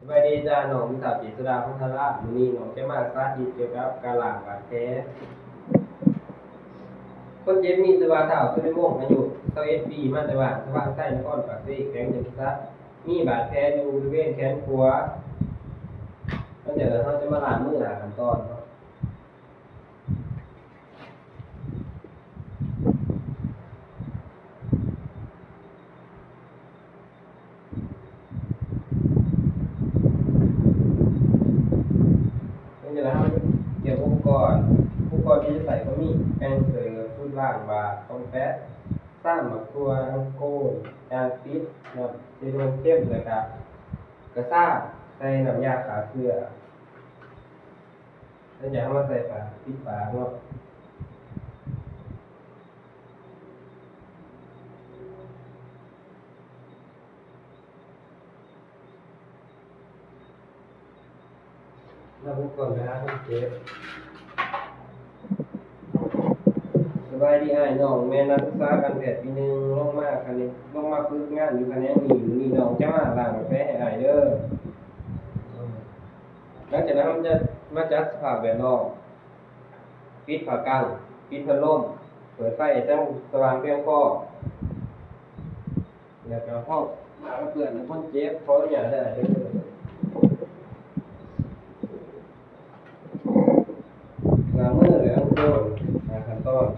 ສະບາຍດີຈ້າ ນ້ອງຊື່ທ້າວ ເຈດສຸດາ ພົງທະລາດ. ມື້ນີ້ນ້ອງຈະມາສາທິດກ່ຽວກັບການລ້າງບາດແຜ. ຄົນເຈັບມີຊື່ວ່າ ທ້າວ ສຸລິວົງ ອາຍຸ ຊາວເອັດ ປີ ມາແຕ່ບ້ານສະຫວ່າງໄຊ ນະຄອນປາກເຊ ແຂວງຈຳປາສັກ, ມີບາດແຜຢູ່ບໍລິເວນແຂນຂວາ. ຫຼັງຈາກນັ້ນເຮົາຈະມາລ້າງມື ຫ້າຂັ້ນຕອນເນາະ. ຫຼັງຈາກນັ້ນເຮົາຈະກຽມອຸປະກອນ. ອຸປະກອນທີ່ຈະໃຊ້ກໍມີ ແປງເສີມ, ຊຸດລ້າງບາດ, ປອມແປດ, ຊາມ, ໝາກຖົ່ວ, ໂກນ, ຢາງຕິດ, ນ້ຳເຊໂທນເຄັມ ແລ້ວກະກະຊາມ ໃສ່ນ້ຳຢາຂ້າເຊື້ອ. ຫຼັງຈາກເຮົາມາໃສ່ຝາ ປິດຝາເນາະ. ລະບຸກກ່ອນໄປຫາຄົນເຈັບ. ສະບາຍດີອ້າຍ, ນ້ອງແມ່ນນັກສຶກສາການແພດປີໜຶ່ງ ລົງມາຂະແໜງ ລົງມາຝຶກງານຢູ່ຂະແໜງນີ້. ມື້ນີ້ນ້ອງຈະມາລ້າງແຜໃຫ້ອ້າຍເດີ. ຫຼັງຈາກນັ້ນເຮົາຈະມາຈັດສະພາບແວດລ້ອມ, ປິດຜ້າກັ້ງ, ປິດພັດລົມ, ເປີດໄຟໃຫ້ແສງສະຫວ່າງພຽງພໍ. ແລ້ວກໍຫ້ອງຜ້າກັນເປື້ອນໃຫ້ຄົນເຈັບ. ຂໍອະນຸຍາດເດີ ລ້າງມື ແລ້ວໂກນ. ຫ້າຂັ້ນຕອນ.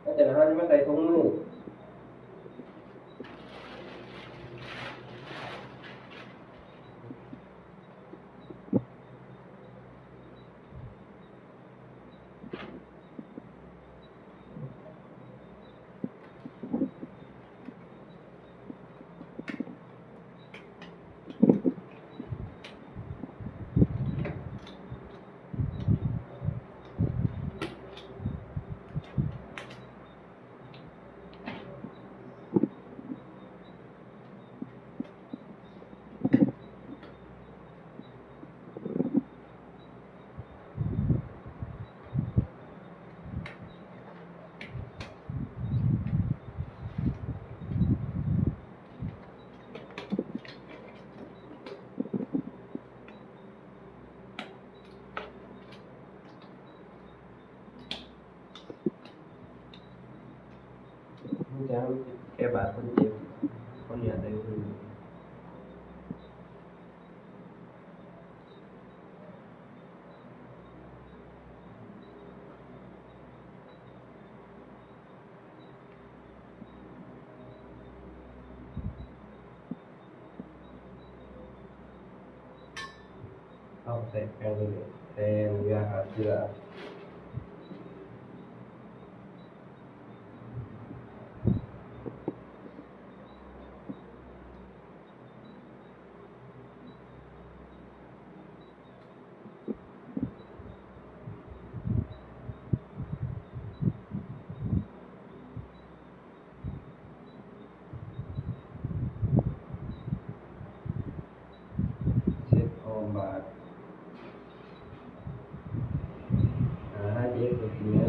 ຫຼັງຈາກນັ້ນເຮົາຈະມາໃສ່ຖົງມື. ແກ້ບາດຄົນເຈັບ. ໃສ່ແປ້ງເລີຍ ແຕ່ຢ່າຫາເຈື່ອ. ເຊັດອ້ອມບາດ ອາ ໃຫ້ເອັກໂຕຈິງເນີ.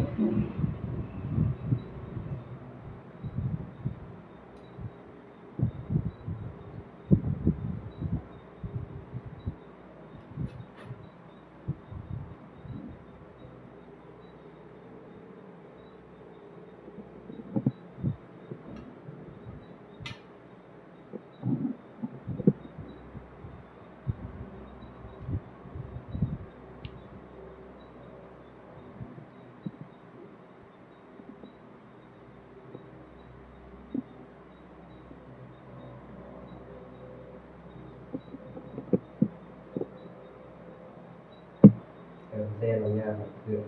ເອີ ແຊນອະນຸຍາດເພື່ອນ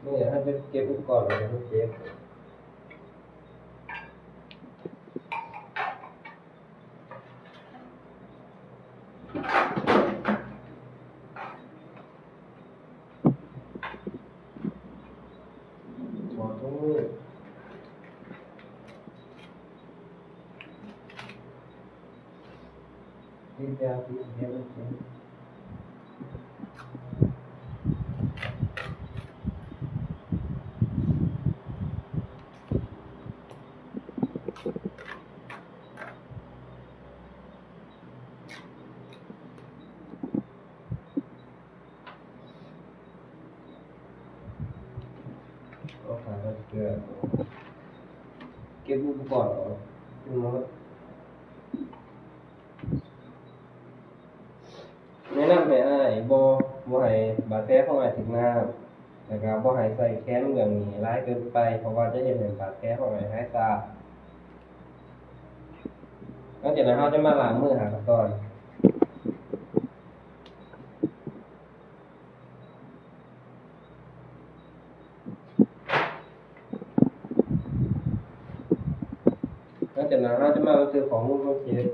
ນີ້ໃຫ້ໄປເກັບອຸປະກອນ ໃຫ້ໄປເກັບ. ຂໍໂທດ ຕິດຢາຕິດເຫື່ອ. ເກັບອຸປະກອນອອກທັງໝົດ. ແນະນຳໃຫ້ອ້າຍ ບໍ່ ບໍ່ໃຫ້ບາດແຜຂອງອ້າຍຖືກນ້ຳ ແລ້ວກະບໍ່ໃຫ້ໃສ່ແຄມເບື້ອງນີ້ຫຼາຍເກີນໄປ ເພາະວ່າຈະເຮັດໃຫ້ບາດແຜຂອງອ້າຍຫາຍຊ້າ. ຫຼັງຈາກນັ້ນເຮົາຈະມາລ້າງມືຫ້າຂັ້ນຕອນ. ຫຼັງຈາກນັ້ນເຮົາຈະມາບັນທຶກຂໍ້ມູນຂອງເຄສ.